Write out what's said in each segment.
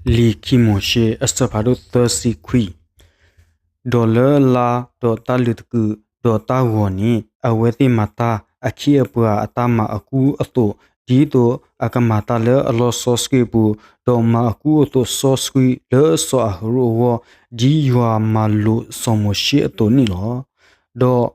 လံာ်ခံမိၤၡ့ အဆၢဖးဒိၣ်သၢဆံခွံ, ဒီးလၢလါဒီးတၢ်လုးတကုာ်ဒီးတၢ်ဂီၤန့ၣ် အဝဲသ့ၣ်မၤတၢ်အခ့အပှၤအတၢ်မၤအကူအသိး, ဒ်သိးအကမၤတၢ်လၢအလီၢ်စီဆှံအပူၤ, ဒီးမၤအကူအသိးစီဆှံလၢစီၤအၤဟရိၣ်အဂီၢ်, ဒ်ယွၤမၤလိာ်စီၤမိၤၡ့အသိးန့ၣ်လီၤ. ဒီး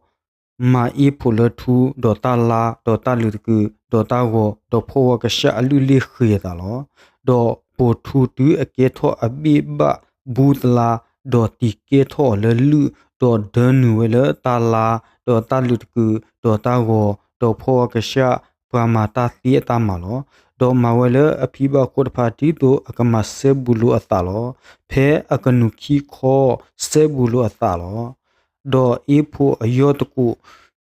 မၤအ့ၣ်ဖိးလၢထူ, ဒီးတၢ်လါ, ဒီးတၢ်လုးတကုာ်, ဒီးတၢ်ဂီၤ, ဒီးဖှီၣ်ဝါကစၢ်အလုၢ်လ့ၢ်ဃ့ၤအသးလီၤ. ဒီးပိာ်ထူတုၤအကဲထီၣ်အဘ့ၣ်ဘၣ်ဘူသလါ, ဒီးတံၤကဲထီၣ်အီၤလၢလုၢ်, ဒီးဒၢနုာ်ဝဲလၢတၢ်လါ, ဒီးတၢ်လုးတကုာ်, ဒီးတၢ်ဂီၤ, ဒီးဖှီၣ်ဝါကစၢ်ပှၤမၤတၢ်သ့အတၢ်မၤလီၤ. ဒီးမၤဝဲလၢအဖံဘၣ်ခိၣ်တဖၣ် ဒ်သိးအကမၤစဲဘူးလိာ်အသးလီၤ. ဖဲအကနူးခံခီစဲဘူးလိာ်အသးလီၤ. ဒီးအ့ၣ်ဖိးအယီၢ်တကိး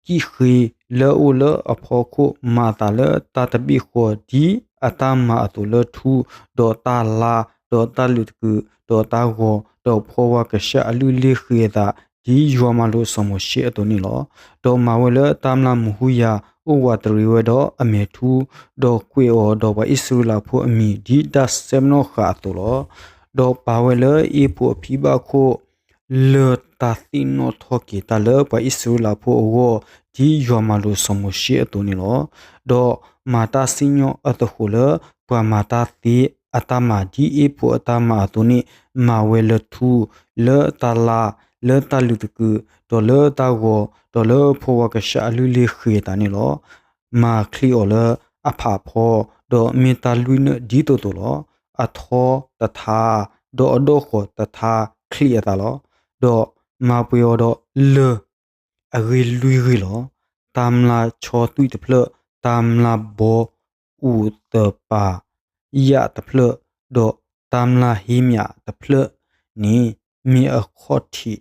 ကံၣ်ဃ့လၢအအိၣ်လၢအဖီခိၣ် မၤအသးလၢတၢ်တဘ့ၣ်ဃီ ဒ်အတၢ်မၤအသိးလၢထူ, ဒီးတၢ်လါ, ဒီးတၢ်လုးတကုာ်, ဒီးတၢ်ဂီၤ, ဒီးဖှီၣ်ဝါကစၢ်အလုၢ်လ့ၢ်ဃ့ၤအသး, ဒ်ယွၤမၤလိာ်စီၤမိၤၡ့အသိးန့ၣ်လီၤ. ဒီးမၤဝဲလၢတၢ်မျၢ်မဟူယၤ အိၣ်ဝးတရံးဝဲဒီးအမဲာ်ထူ, ဒီးကွဲးအီၤဒီးပှၤအံၣ်စရ့လးဖိအမံၤ ဒ်တၢ်ဆဲးနီၣ်ဃာ်အသိးလီၤ. ဒီးပာ်ဝဲလၢအ့ၣ်ဖိးအဖံဘၣ်ခိၣ် လၢတၢ်သ့ၣ်နီၣ်ထီၣ်က့ၤတၢ်လၢပှၤအံၣ်စရ့လးဖိအဂီၢ်, ဒ်ယွၤမၤလိာ်စီၤမိၤၡ့အသိးန့ၣ်လီၤ. ဒီးမၤတၢ်စံၣ်ညီၣ်အသဃိးလၢ ပှၤမၤတၢ်သ့အတၢ်မၤ ဒ်အ့ၣ်ဖိးအတၢ်မၤအသိးန့ၣ်, မၤဝဲလၢထူ, လၢတၢ်လါ, လၢတၢ်လုးတကုာ်, ဒီးလၢတၢ်ဂီၤ, ဒီးလၢဖှီၣ်ဝါကစၢ်အလုၢ်လ့ၢ်ဃ့ၤအသးန့ၣ်လီၤ. မၤချံးအီၤလၢအဖးဖီ, ဒီးမ့ၢ်တၢ်လွံၢ်နၢၣ်ဒ်သိးသိးလီၤ. အထီတထါ, ဒီးအဒီၣ်ဃီၤတထါချံးအသးလီၤ. ဒီးမၤပှဲၤအီၤဒီးလၢၢ်အဂ့ၢ်လွံၢ်ဂ့ၢ်လီၤ. တၢ်မျၢ်ဆီသွံၣ်တဖျၢၣ်, တၢ်မျၢ်ဘီအူးသပၤယၣ်တဖျၢၣ်, ဒီးတၢ်မျၢ်ဟ့မၠးတဖျၢၣ်န့ၣ် မ့ၢ်အခီၣ်ထံး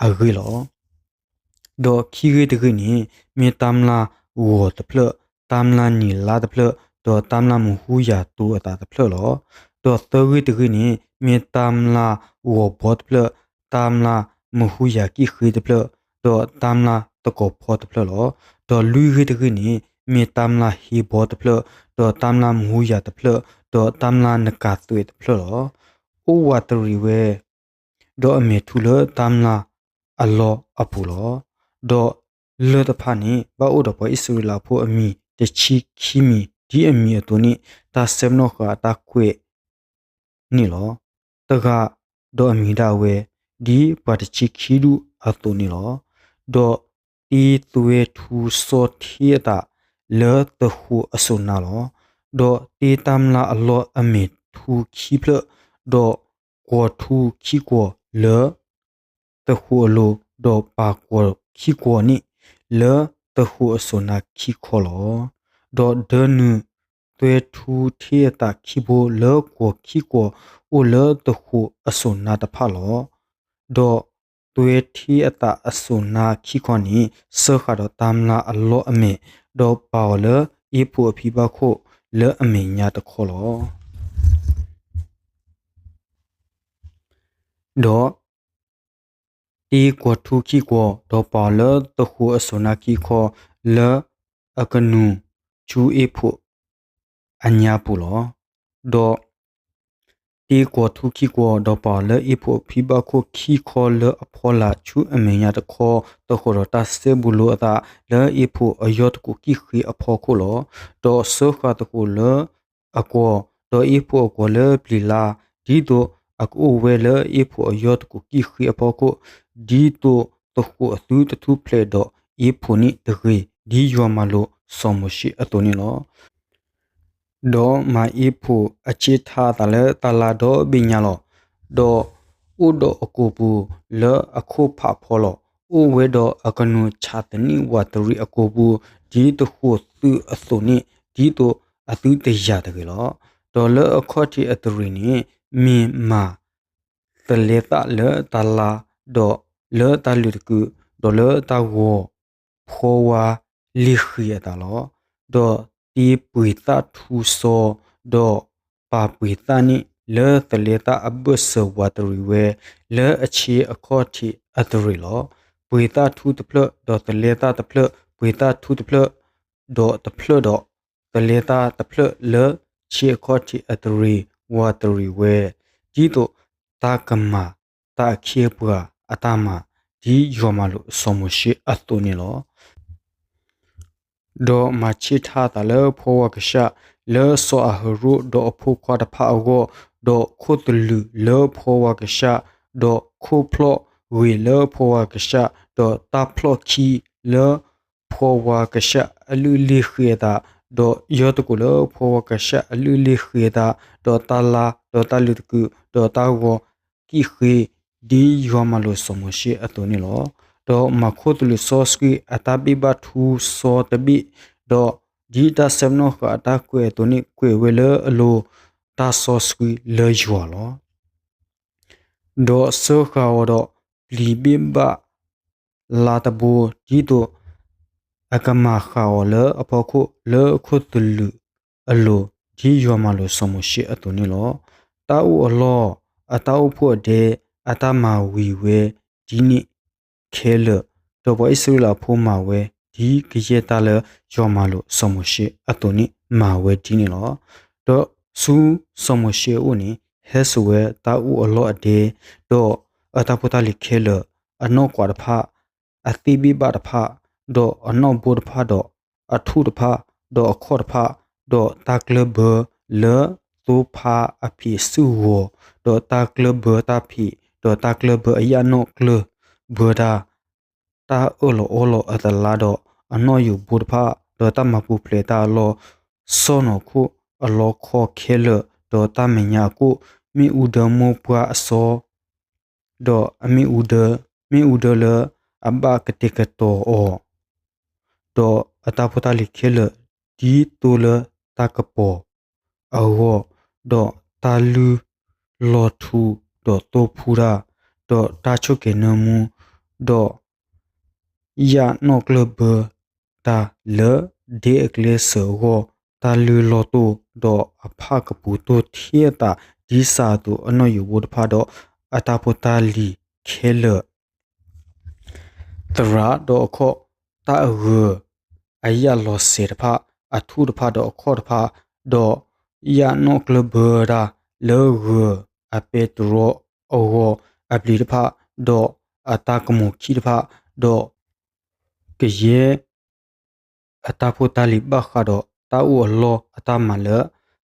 အဂ့ၢ်လီၤ. ဒီးခံဂ့ၢ်တဂ့ၢ်န့ၣ် မ့ၢ်တၢ်မျၢ်ဂီၤတဖျၢၣ်, တၢ်မျၢ်နံၤလါတဖျၢၣ်, ဒီးတၢ်မျၢ်မဟူယၤတိၤအသးတဖျၢၣ်လီၤ. ဒီးသၢဂ့ၢ်တဂ့ၢ်န့ၣ် မ့ၢ်တၢ်မျၢ်ဂီၤဘီတဖျၢၣ်, တၢ်မျၢ်မဟူယၤကံၣ်ဃ့တဖျၢၣ်, ဒီးတၢ်မျၢ်သကိးဖီတဖျၢၣ်လီၤ. ဒီးလွံၢ်ဂ့ၢ်တဂ့ၢ်န့ၣ် မ့ၢ်တၢ်မျၢ်ဟ့ဘီတဖျၢၣ်, ဒီးတၢ်မျၢ်မဟူယၤတဖျၢၣ်, ဒီးတၢ်မျၢ်နကၤသွဲးတဖျၢၣ်လီၤ. အိၣ်ဝးတရံးဝဲ ဒီးအမဲာ်ထူလၢတၢ်မျၢ်အလီၢ်အပူၤလီၤ. ဒီးလၢၢ်တဖၣ်န့ၣ် ဘၣ်အိၣ်ဒီးပှၤအံၣ်စရ့လးဖိအမံၤ တဆံခံမံၤ, ဒ်အမံၤအသိးန့ၣ် တၢ်ဆဲးနီၣ်ဃာ်အတၢ်ကွဲးန့ၣ်လီၤ. တဂၤဒီးအမံၤဒၣ်ဝဲ ဒ်ပှၤတဆံခံဒူၣ်အသိးန့ၣ်လီၤ. ဒီးတ့သွဲထူစီထ့အသးလၢသဃိးအစိၤနါလီၤ. ဒီးတ့တၢ်မျၢ်အလီၢ်အမဲာ်ထူခံဖျၢၣ်, ဒီးကွီၤထူခံကွီၤလၢ သဃိးအလိၤ, ဒီးပာ်ကွီၤခံကွီၤန့ၣ် လၢသဃိးအစိၤနါခံခီလီၤ. ဒီးဒၢနုာ်သွဲထူထ့အသးခံဘိလၢကွီၤခံကွီၤအိၣ်လၢသဃိးအစိၤနါတဖၣ်လီၤ. ဒီးသွဲထ့အသးအစိၤနါခံခီန့ၣ် စၢဃာ်ဒီးတၢ်မျၢ်အလီၢ်အမဲာ်, ဒီးပာ်အီၤလၢအ့ၣ်ဖိးအဖံဘၣ်ခိၣ်လၢအမဲာ်ညါတခီလီၤ. ဒီးတ့ကွီၤထူခံကွီၤ, ဒီးပာ်အီၤလၢသဃိးအစိၤနါခံခီ, လၢအကနူၤဆူအ့ၣ်ဖိးအညါပူၤလီၤ. ဒီးတ့ကွီၤထူခံကွီၤ, ဒီးပာ်အီၤလၢအ့ၣ်ဖိးအဖံဘၣ်ခိၣ်ခံခီ လၢအဖီလာ်ဆူအမဲာ်ညါတခီ, သဃိးဒီးတၢ်ဆဲးဘူးလိာ်အသး လၢအ့ၣ်ဖိးအယီၢ်တကိးကံၣ်ဃ့အဖီခိၣ်လီၤ. ဒီးစၢဃာ်သဃိးလၢအကွီၤ, ဒီးအ့ၣ်ဖိးအကွီၤလၢပျံၤလါ, ဒ်သိးအကအိၣ်ဝဲလၢအ့ၣ်ဖိးအယီၢ်တကိးကံၣ်ဃ့အဖီခိၣ်, ဒ်သိးသဃိးအသုတထူၣ်ဖျဲးဒီးအ့ၣ်ဖိးန့ၣ်တဂ့ၤ, ဒ်ယွၤမၤလိာ်စီၤမိၤၡ့အသိးန့ၣ်လီၤ. ဒီးမၤအ့ၣ်ဖိးအဆ့ထါအသးလၢတၢ်လါဒီဘ့ၣ်ညါလီၤ. ဒီးအိၣ်ဒီးအကိာ်ပူၤလၢအခိၣ်ဖးဖီလီၤ. အိၣ်ဝဲဒီးအကနူၤဆးသနံၣ်ဝးတရံးအကိာ်ပူၤ, ဒ်သဃိးသုးအသိးန့ၣ်, ဒ်သိးအသုတယာ်တဂ့ၤလီၤ. ဒီးလၢအခီၣ်ထံးအတရံးန့ၣ် မ့ၢ်မၤ သလဲသၣ်လၢတၢ်လါ, ဒီးလၢတၢ်လုးတကုာ်, ဒီးလၢတၢ်ဂီၤ, ဖှီဝါလ့ၢ်ဃံၤအသးလီၤ. ဒီးတ့ပှ့ၤသၣ်ထူစီ, ဒီးပာ်ပှ့ၤသၣ်န့ၣ်လၢသလဲသၣ်အဘၢၣ်စၢၤဝးတရံးဝဲ, လၢအဆ့အခီၣ်ထံးအတရံးလီၤ. ပှ့ၤသၣ်ထူတဖျၢၣ်, ဒီးသလဲသၣ်တဖျၢၣ်, ပှ့ၤသၣ်ထူတဖျၢၣ်, ဒီးတဖျၢၣ်ဒီး သလဲသၣ်တဖျၢၣ်လၢဆ့အခီၣ်ထံးအတရံးဝးတရံးဝဲ ဒ်သိးတၢ်ကမၤတၢ်အခ့အပှၤအတၢ်မၤ ဒ်ယွၤမၤလိာ်စီၤမိၤၡ့အသိးန့ၣ်လီၤ. ဒီးမၤဆ့ၣ်ထၣ်အသးလၢဖီဝါကစၢ်, လၢစီၤအၤဟရိၣ်ဒီးအဖိခွါတဖၣ်အဂီၢ်, ဒီးခိၣ်သလုးလၢဖီဝါကစၢ်, ဒီးခိၣ်ဖျီၣ်ဂ့ၤလၢဖီဝါကစၢ်, ဒီးတၢ်ဖျီၣ်ခံလၢဖီဝါကစၢ်အလုၢ်အလ့ၢ်ဃ့အသး, ဒီးယီၢ်တကိးလၢဖီဝါကစၢ်အလုၢ်အလ့ၢ်ဃ့အသး, ဒီးတၢ်လါ, ဒီးတၢ်လုးတကုာ်, ဒီးတၢ်ဂီၤကံၣ်ဃ့, ဒ်ယွၤမၤလိာ်စီၤမိၤၡ့အသိးန့ၣ်လီၤ. ဒီးမၤခိၣ်သလုးစီဆှံအတၢ်ဘ့ၣ်ဘၣ်ထူစီတဘ့ၣ်, ဒီးဒ်တၢ်ဆၢပနီၣ်ဃာ်အတၢ်ကွဲးအသိးန့ၣ် ကွဲးဝဲလၢအလိၤ တၢ်စီဆှံလၢယွၤလီၤ. ဒီးစၢဃာ်အီၤဒီးပျံၤဘ့ၣ်ဘၣ် လါတဘိ, ဒ်သိးအကမၤဃာ်အီၤလၢအဖီခိၣ်လၢခိၣ်သလုးအလိၤ, ဒ်ယွၤမၤလိာ်စီၤမိၤၡ့အသိးန့ၣ်လီၤ. တၢ်အိၣ်အလီၢ်, အတၢ်အိၣ်ဖှိၣ်အဒဲ, အတၢ်မၤဝံၤဝဲဒ်န့ၣ်ခဲလၢာ်, ဒီးပှၤအံၣ်စရ့လးဖိမၤဝဲ ဒ်ကယဲၢ်တၢ်လၢယွၤမၤလိာ်စီၤမိၤၡ့အသိးန့ၣ် မၤဝဲဒ်န့ၣ်လီၤ. ဒီးဆူစီၤမိၤၡ့အအိၣ်န့ၣ် ဟဲစိာ်ဝဲတၢ်အိၣ်အလီၢ်အဒဲ, ဒီးအတၢ်ဖိတၢ်လံၤခဲလၢာ်, အနီၢ်ကွးတဖၣ်, အသ့ၣ်ဘ့ၣ်ဘၣ်တဖၣ်, ဒီးအနီၢ်ဘိတဖၣ်, ဒီးအထူၣ်တဖၣ်, ဒီးအခီၣ်တဖၣ်, ဒီးတၢ်ကျၢၢ်ဘၢလၢသိဖါအဖံးအစုဂီၤ, ဒီးတၢ်ကျၢၢ်ဘၢတၢ်ဖံး, ဒီးတၢ်ကျၢၢ်ဘၢအယၣ်နီၣ်ကျၢၢ်ဘၢတၢ်, တၢ်အၢၣ်လီၤအီလီၤအသလါ, ဒီးအနီၣ်ယိာ်ဘိတဖၣ်, ဒီးတၢ်မၤပူၤဖျဲးတၢ်အလီၢ်, စီၢ်နီၤခိၣ်အလီခီခဲလၢာ်, ဒီးတၢ်မဲာ်ညါအကိၣ်, မ့ၣ်အူဒၢမိၢ်ပှၢ်အစီ, ဒီးအမ့ၣ်အူဒၢ, မ့ၣ်အူဒၢလၢအဘၣ်ကတဲာ်ကတီၤအီၤ, ဒီးအတၢ်ဖိတၢ်လံၤခဲလၢာ်, ဒ်သိလၢတၢ်ကပီၤအဂီၢ်, ဒီးတၢ်လုၢ်လီၤထူ, ဒီးသိဖူတၢ်, ဒီးတၢ်ဆိၣ်က့ၤနၢမူ, ဒီး ယၣ်နီၣ်ကျၢၢ်ဘၢတၢ်လၢဒဲအကျဲစၢၤအဂီၢ်, တၢ်လုၢ်လီၢ်တိၢ်, ဒီးအဖၣ်ကပူၤတိၢ်ထံအသး, ဒ်စးအသိးအနီၣ်ယိာ်ဘိတဖၣ်, ဒီးအတၢ်ဖိတၢ်လံၤခဲလၢာ် သရၣ်ဒီးအခီၣ်, တၢ်အဂၢၤအယၣ်လီၤစဲၤတဖၣ်, အထူၣ်တဖၣ်ဒီးအခီၣ်တဖၣ်, ဒီးယၣ်နီၣ်ကျၢၢ်ဘၢတၢ်လၢဂၢၤအပဲတြီအဂီၢ်အပျံၤတဖၣ်, ဒီးအတၢ်ကမိၤခံတဖၣ်, ဒီးကယဲၢ် အတၢ်ဖိတၢ်လံၤဘၣ်ဃးဒီးတၢ်အိၣ်အလီၢ်အတၢ်မၤလၢ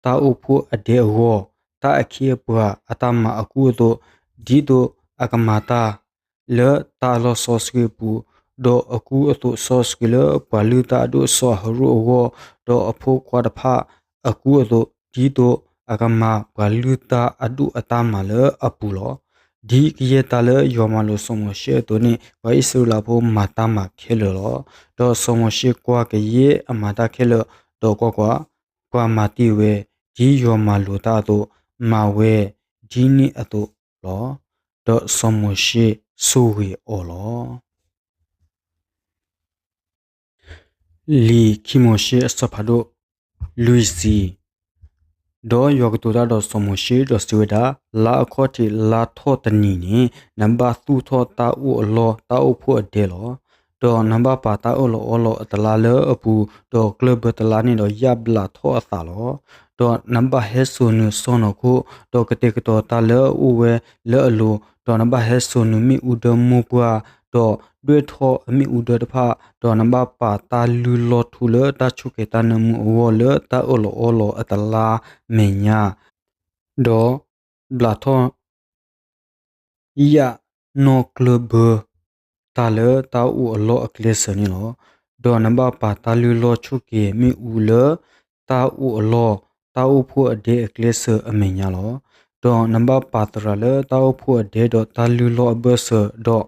တၢ်အိၣ်ဖှိၣ်အဒဲအဂီၢ်, တၢ်အခ့အပှၤအတၢ်မၤအကူအသိး, ဒ်သိးအကမၤတၢ်လၢတၢ်အလီၢ်စီဆှံအပူၤ, ဒီးအကူအသိးစီဆှံလၢပှၤလုၢ်တၢ်အဒိၣ်စီၤအၤဟရိၣ်အဂီၢ်, ဒီးအဖိခွါတဖၣ်အကူအသိး, ဒ်သိးအကမၤပှၤလုၢ်တၢ်အဒိၣ်အတၢ်မၤလၢအပူၤလီၤ. ဒ်ကယဲၢ်တၢ်လၢယွၤမၤလိာ်စီၤမိၤၡ့အသိးန့ၣ် ပှၤအံၣ်စရ့လးဖိမၤတၢ်မၤခဲလၢာ်လီၤ. ဒီးစီၤမိၤၡ့ကွၢ်ကယဲၢ်အမၤတၢ်ခဲလၢာ်, ဒီးကွၢ်ကွၢ်, ပှၤမၤတ့ၢ်ဝဲ, ဒ်ယွၤမၤလိာ်တၢ်အသိး, မၤဝဲဒ်န့ၣ်အသိးလီၤ. ဒီးစီၤမိၤၡ့ဆိၣ်ဂ့ၤအီၤလီၤ. လံာ်ခံမိၤၡ့အဆၢဖးဒိၣ်လွံၢ်ဆံ. ဒီးယွၤကတိၤတၢ်ဒီးစီၤမိၤၡ့ဒီးစံးဝဲဒၣ်, လါအခီၣ်ထံးလါထီၣ်တနံၤန့ၣ် နဘၣ်သူၣ်ထီၣ်တၢ်အိၣ်အလီၢ်တၢ်အိၣ်ဖှိၣ်အဒဲလီၤ. ဒီးနဘၣ်ပာ်တၢ်အၢၣ်လီၤအီလီၤအသလါလၢအပူၤ, ဒီးကျၢၢ်ဘၢတလါန့ၣ်ဒီးယၣ်ဘျးထီၣ်အသးလီၤ. ဒီးနဘၣ်ဟဲစိာ်နုာ်စီၢ်နီၤခိၣ်, ဒီးကတဲာ်ကတီၤတၢ်လၢအအိၣ်ဝဲလၢအလိၤ, ဒီးနဘၣ်ဟဲစိာ်နုာ်မ့ၣ်အူဒၢမိၢ်ပှၢ်, ဒီးဒွဲၣ်ထီၣ်အမ့ၣ်အူဒၢတဖၣ်, ဒီးနဘၣ်ပာ်တၢ်လုၢ်လီၢ်ထူလၢတၢ်ဆိၣ်က့ၤတၢ်နၢမူအဂီၢ်လၢတၢ်အၢၣ်လီၤအီလီၤအသလါမဲာ်ညါ, ဒီးဘျးထီၣ် ယၣ်နီၣ်ကျၢၢ်ဘၢတၢ်လၢတၢ်အိၣ်အလီၢ်အကျဲစၢၤန့ၣ်လီၤ. ဒီးနဘၣ်ပာ်တၢ်လုၢ်လီၢ်ဆိၣ်က့ၤမ့ၣ်အူလၢတၢ်အိၣ်အလီၢ်, တၢ်အိၣ်ဖှိၣ်အဒဲအကျဲစၢၤအမဲာ်ညါလီၤ. ဒီးနဘၣ်ပာ်သရၣ်လၢတၢ်အိၣ်ဖှိၣ်အဒဲဒီးတၢ်လုၢ်လီၢ်အဘၢၣ်စၢၤ, ဒီး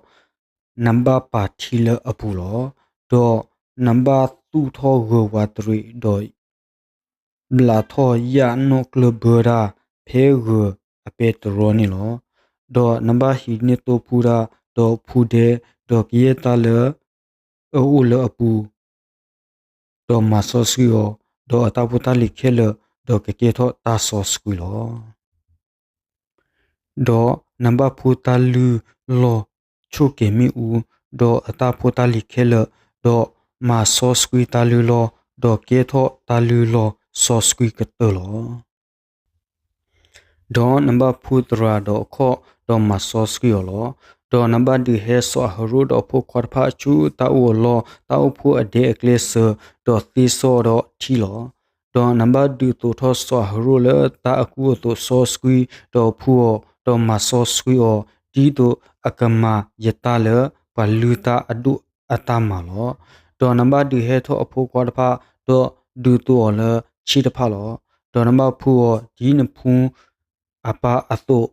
နဘၣ်ပာ်ထံလၢအပူၤလီၤ. ဒီးနဘၣ်သူၣ်ထီၣ်ဂၢၤဝးတရံး, ဒီး ဘျးထီၣ်ယၣ်နီၣ်ကျၢၢ်ဘၢတၢ်ဖဲဂၢၤအပဲတြီန့ၣ်လီၤ. ဒီးနဘၣ်ဟံးန့ၢ်သိဖူတၢ်, ဒီးဖူဒဲ, ဒီးကယဲၢ်တၢ်လၢအအိၣ်လၢအပူၤ, ဒီးမၤစီဆှံအီၤ, ဒီးအတၢ်ဖိတၢ်လံၤခဲလၢာ်, ဒီးကကဲထီၣ်တၢ်စီဆှံလီၤ. ဒီးနဘၣ်ဖှူတၢ်လုၢ်လီၢ်ဆိၣ်က့ၤမ့ၣ်အူ, ဒီးအတၢ်ဖိတၢ်လံၤခဲလၢာ်, ဒီးမၤစီဆှံတၢ်လုၢ်လီၢ်, ဒီးကဲထီၣ်တၢ်လုၢ်လီၢ်စီဆှံကတၢၢ်လီၤ. ဒီးနဘၣ်ဖှူသရၣ်ဒီးအခီၣ်, ဒီးမၤစီဆှံအီၤလီၤ. ဒီးနဘၣ်ဒုးဟဲစီၤအၤဟရိၣ်ဒီးအဖိခွါတဖၣ်ဆူတၢ်အိၣ်အလီၢ်, တၢ်အိၣ်ဖှိၣ်အဒဲအကျဲစၢၤ, ဒီးသ့စီဒီးထံလီၤ. ဒီးနဘၣ်ဒုးသိးထီၣ်စီၤအၤဟရိၣ်လၢတၢ်အကူအသိးစီဆှံ, ဒီးဖှူအီၤ, ဒီးမၤစီဆှံအီၤ, ဒ်သိးအကမၤယတၢ်လၢပှၤလုၢ်တၢ်အဒိၣ်အတၢ်မၤလီၤ. ဒီးနဘၣ်ဒုးဟဲထီၣ်အဖိခွါတဖၣ်, ဒီးဒုးသိးအီၤလၢဆ့ၣ်တဖၣ်လီၤ. ဒီးနဘၣ်ဖှူအီၤဒ်နဖှူအပၢ်အသိး,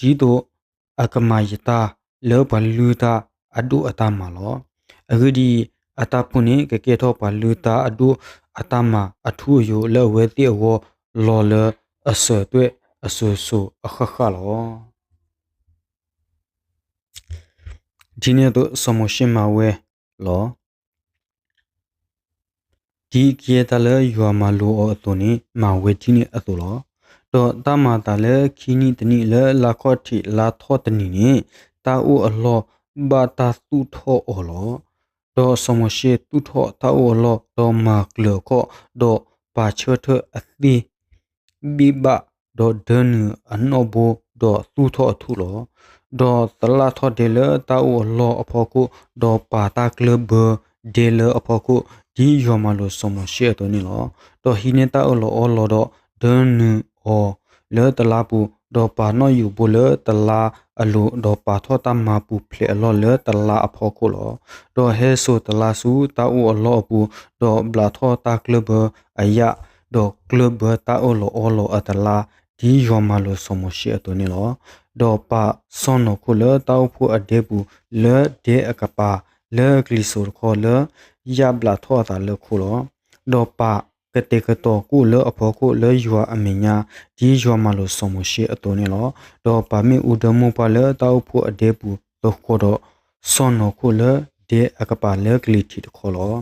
ဒ်သိးအကမၤယတၢ်လၢပှၤလုၢ်တၢ်အဒိၣ်အတၢ်မၤလီၤ. အဂ့ၢ်ဒ်အံၤ, အတၢ်ဖှူန့ၣ်ကကဲထီၣ်ပှၤလုၢ်တၢ်အဒိၣ်အတၢ်မၤအထူအယိာ်လၢအဝဲသ့ၣ်အဂီၢ်လီၤလၢအစၢၤသွဲၣ်အစိၤစိၤအဃၣ်ဃၣ်လီၤ. ဒ်န့ၣ်အသိးစီၤမိၤၡ့မၤဝဲလီၤ. ဒ်ကယဲၢ်တၢ်လၢယွၤမၤလိာ်အီၤအသိးန့ၣ် မၤဝဲဒ်န့ၣ်အသိးလီၤ. ဒီးတၢ်မၤအသးလၢခံနံၣ်တနံၣ်လၢလါခီၣ်ထံးလါထီၣ်တနံၤန့ၣ်, တၢ်အိၣ်အလီၢ်ဘၣ်တၢ်သူၣ်ထီၣ်အီၤလီၤ. ဒီးစီၤမိၤၡ့သူၣ်ထီၣ်တၢ်အိၣ်အလီၢ်, ဒီးမၤကျၢၤအခီၣ်, ဒီးပာ်ဆၢထၢၣ်အသ့ၣ် ဘ့ၣ်ဘၣ်, ဒီးဒၢနုာ်အနီၣ်ဘိ, ဒီးသူၣ်ထီၣ်အထူၣ်လီၤ. ဒီးသလၣ်ထီၣ်ဒဲလၢတၢ်အိၣ်အလီၢ်အဖီခိၣ်, ဒီးပာ်တၢ်ကျၢၢ်ဘၢဒဲလၢအဖီခိၣ်, ဒ်ယွၤမၤလိာ်စီၤမိၤၡ့အသိးန့ၣ်လီၤ. ဒီးဟံးန့ၢ်တၢ်အၢၣ်လီၤအီလီၤဒီး ဒၢနုာ်အီၤလၢတလါပူၤ, ဒီးပာ်နီၣ်ယိာ်ဘိလၢတလါအလိၤ, ဒီးပာ်ထီၣ်တၢ်မၤပူၤဖျဲးအလီၢ်လၢတလါအဖီခိၣ်လီၤ. ဒီးဟဲစိာ်တလါဆူတၢ်အိၣ်အလီၢ်အပူၤ, ဒီးဘျးထီၣ်တၢ်ကျၢၢ်ဘၢအယၣ်, ဒီးကျၢၢ်ဘၢတၢ်အၢၣ်လီၤအီလီၤအတလါ, ဒ်ယွၤမၤလိာ်စီၤမိၤၡ့အသိးန့ၣ်လီၤ. ဒီးပာ်စီၢ်နီၤခိၣ်လၢတၢ်အိၣ်ဖှိၣ်အဒဲပူၤ လၢဒဲအကပၤ, လၢကလံၤစိးတခီလၢယၣ်ဘျးထီၣ်အသးလၢခိလီၤ. ဒီးပာ်ကတဲာ်ကတီၤကိၣ်လၢအဖီခိၣ်လၢယွၤအမဲာ်ညါ, ဒ်ယွၤမၤလိာ်စီၤမိၤၡ့အသိးန့ၣ်လီၤ. ဒီးပာ်မ့ၣ်အူဒၢမိၢ်ပှၢ်လၢတၢ်အိၣ်ဖှိၣ်အဒဲပူၤသဃီၤဒီး စီၢ်နီၤခိၣ်လၢဒဲအကပၤလၢကလံၤထံးတခီလီ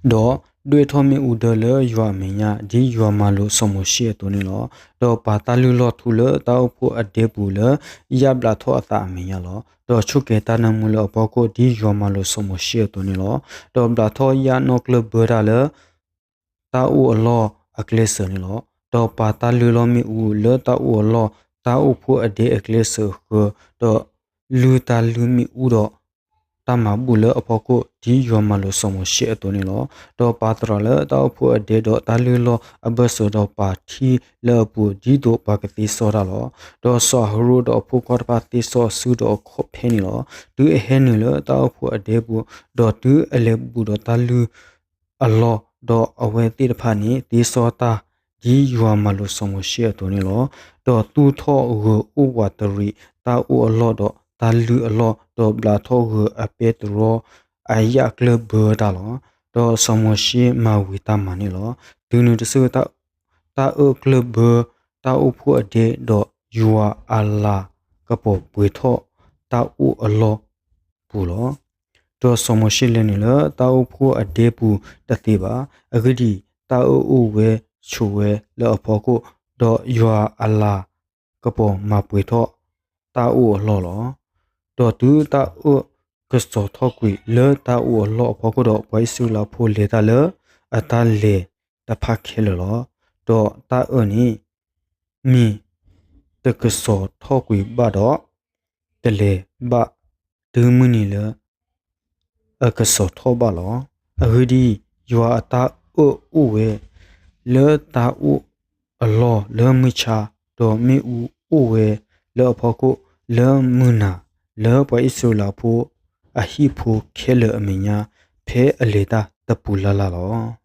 ၤ. ဒီးဒွဲၣ်ထီၣ်မ့ၣ်အူဒၢလၢယွၤအမဲာ်ညါ, ဒ်ယွၤမၤလိာ်စီၤမိၤၡ့အသိးန့ၣ်လီၤ. ဒီးပာ်တၢ်လုၢ်လီၢ်ထူလၢတၢ်အိၣ်ဖှိၣ်အဒဲပူၤလၢယၣ်ဘျးထီၣ်အသးအမဲာ်ညါလီၤ. ဒီးဆိၣ်ကဲၤတၢ်နၢမူလၢအဖီခိၣ် ဒ်ယွၤမၤလိာ်စီၤမိၤၡ့အသိးန့ၣ်လီၤ. ဒီးဘျးထီၣ်ယၣ်နီၣ်ကျၢၢ်ဘၢတၢ်လၢ တၢ်အိၣ်အလီၢ်အကျဲစၢၤန့ၣ်လီၤ. ဒီးပာ်တၢ်လုၢ်လီၢ်မ့ၣ်အူလၢတၢ်အိၣ်အလီၢ်, တၢ်အိၣ်ဖှိၣ်အဒဲအကျဲစၢၤအဃၢၤ, ဒီးလုၢ်တၢ်လုၢ်မ့ၣ်အူဒီး တၢ်မၤဘူၣ်လၢအဖီခိၣ် ဒ်ယွၤမၤလိာ်စီၤမိၤၡ့အသိးန့ၣ်လီၤ. ဒီးပာ်သရၣ်လၢတၢ်အိၣ်ဖှိၣ်အဒဲဒီးတၢ်လုၢ်လီၢ်အဘၢၣ်စၢၤဒီးပာ်ထံလၢအပူၤ ဒ်သိးပှၤကသ့စီတၢ်လီၤ. ဒီးစီၤအၤဟရိၣ်ဒီးအဖိခွါတဖၣ်သ့စီဆူဒီးအခီၣ်ဖဲန့ၣ်လီၤ. တုၤအဟဲနုာ်လၢတၢ်အိၣ်ဖှိၣ်အဒဲပူၤ, ဒီးတုၤအလဲၤဘူၣ်ဒီးတၢ်လုၢ် အလီၢ်, ဒီးအဝဲသ့ၣ်တဖၣ်န့ၣ် သ့စီတၢ် ဒ်ယွၤမၤလိာ်စီၤမိၤၡ့အသိးန့ၣ်လီၤ. ဒီးသူၣ်ထီၣ်ဂၢၤအိၣ်ဝးတရံးတၢ်အိၣ်အလီၢ်ဒီးတၢ်လုၢ်အလီၢ်, ဒီးဘျးထီၣ်ဂၢၤအပဲတြီအယၣ်ကျၢၢ်ဘၢတၢ်လီၤ. ဒီးစီၤမိၤၡ့မၤဝံၤတၢ်မၤန့ၣ်လီၤ. တုၤနုၤတစု တၢ်အၢၣ်ကျၢၢ်ဘၢတၢ်အိၣ်ဖှိၣ်အဒဲ, ဒီးယွၤအလၤကပီၤပှဲၤထီၣ်တၢ်အိၣ်အလီၢ်ပူၤလီၤ. ဒီးစီၤမိၤၡ့လဲၤနုာ်လၢတၢ်အိၣ်ဖှိၣ်အဒဲပူၤတသ့ဘၣ်. အဂ့ၢ်ဒ်အံၤ, တၢ်အၢၣ်အိၣ်ဝဲဆိးဝဲလၢအဖီခိၣ်, ဒီးယွၤအလၤကပီၤမၤပှဲၤထီၣ်တၢ်အိၣ်အလီၢ်လီၤ. ဒီးတုၤတၢ်အၢၣ်ကစီၤထီၣ်ကွံာ်လၢတၢ်အိၣ်အလီၢ်အဖီခိၣ်ဒီး, ပှၤအံၣ်စရ့လးဖိလဲၤတၢ်လၢအတၢ်လဲၤတဖၣ်ခဲလၢာ်လီၤ. ဒီးတၢ်အၢၣ်န့ၣ် မ့ၢ်တကစီၤထီၣ်ကွံာ်ဘၣ်ဒီး, တလဲၤဘၣ်တုၤမုၢ်နံၤလၢအကစီၤထီၣ်ဘၣ်လီၤ. အဂ့ၢ်ဒ်အံၤ, ယွၤအတၢ်အၢၣ်အိၣ်ဝဲလၢတၢ်အိၣ်အလီၢ်လၢမုၢ်ဆါ, ဒီးမ့ၣ်အူအိၣ်ဝဲလၢအဖီခိၣ်လၢမုၢ်နၤ, လၢပှၤအံၣ်စရ့လးဖိအဟံၣ်ဖိခဲလၢာ်အမဲာ်ညါ, ဖဲအလဲၤတၢ်တပူၤလၢ်လၢ်လီၤ.